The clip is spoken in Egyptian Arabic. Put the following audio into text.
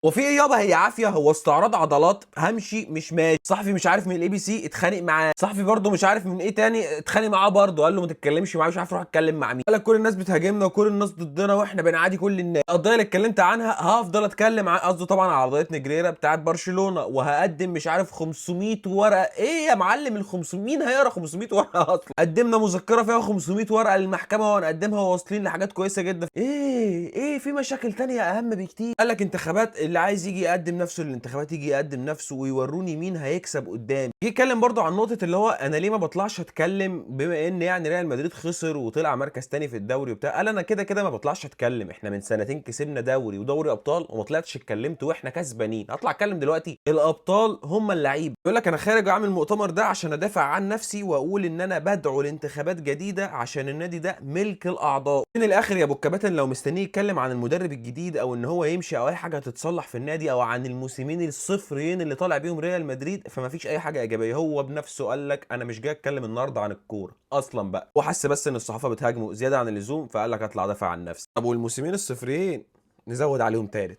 وفي ايه يابا؟ هي عافيه؟ هو استعراض عضلات؟ همشي مش ماشي. صحفي مش عارف من الاي بي سي اتخانق معاه، صحفي برده مش عارف من ايه تاني اتخانق معاه برده، قال له ما تتكلمش معاه، مش عارف اروح اتكلم مع مين. قال لك كل الناس بتهاجمنا وكل الناس ضدنا واحنا بنعادي كل الناس. القضية اللي اتكلمت عنها هفضل اتكلم عن قصده طبعا على قضية نجريرا بتاعت برشلونه، وهقدم مش عارف 500 ورقة. ايه يا معلم ال 500؟ مين هيقرا 500 ورقة اصلا؟ قدمنا مذكره فيها 500 ورقة للمحكمة وهنقدمها وواصلين لحاجات كويسة جدا. ايه في مشاكل تانية اهم بكتير. قال لك انتخابات، اللي عايز يجي يقدم نفسه للانتخابات يجي يقدم نفسه ويوروني مين هيكسب قدامي. جه يتكلم برضو عن نقطة اللي هو انا ليه ما بطلعش اتكلم بما ان يعني ريال مدريد خسر وطلع مركز تاني في الدوري وبتاع. قال انا كده كده ما بطلعش اتكلم، احنا من سنتين كسبنا دوري ودوري ابطال وما طلعتش اتكلمت واحنا كسبانين، هطلع اتكلم دلوقتي؟ الابطال هم اللعيبة. يقول لك انا خارج اعمل المؤتمر ده عشان ادافع عن نفسي واقول ان انا بدعو لانتخابات جديدة عشان النادي ده ملك الاعضاء. من الاخر يا ابو الكباتن، لو مستنيه يتكلم عن المدرب الجديد او ان هو يمشي او اي حاجة هتتصلح في النادي او عن الموسمين الصفرين اللي طالع بيهم ريال مدريد، فما فيش اي حاجة ايجابية. هو بنفسه قال لك انا مش جاي اتكلم النهارده عن الكورة اصلا بقى، وحس بس ان الصحافة بتهاجمه زيادة عن اللزوم فقال لك اطلع دافع عن نفسي. طب والموسمين الصفرين نزود عليهم تالت.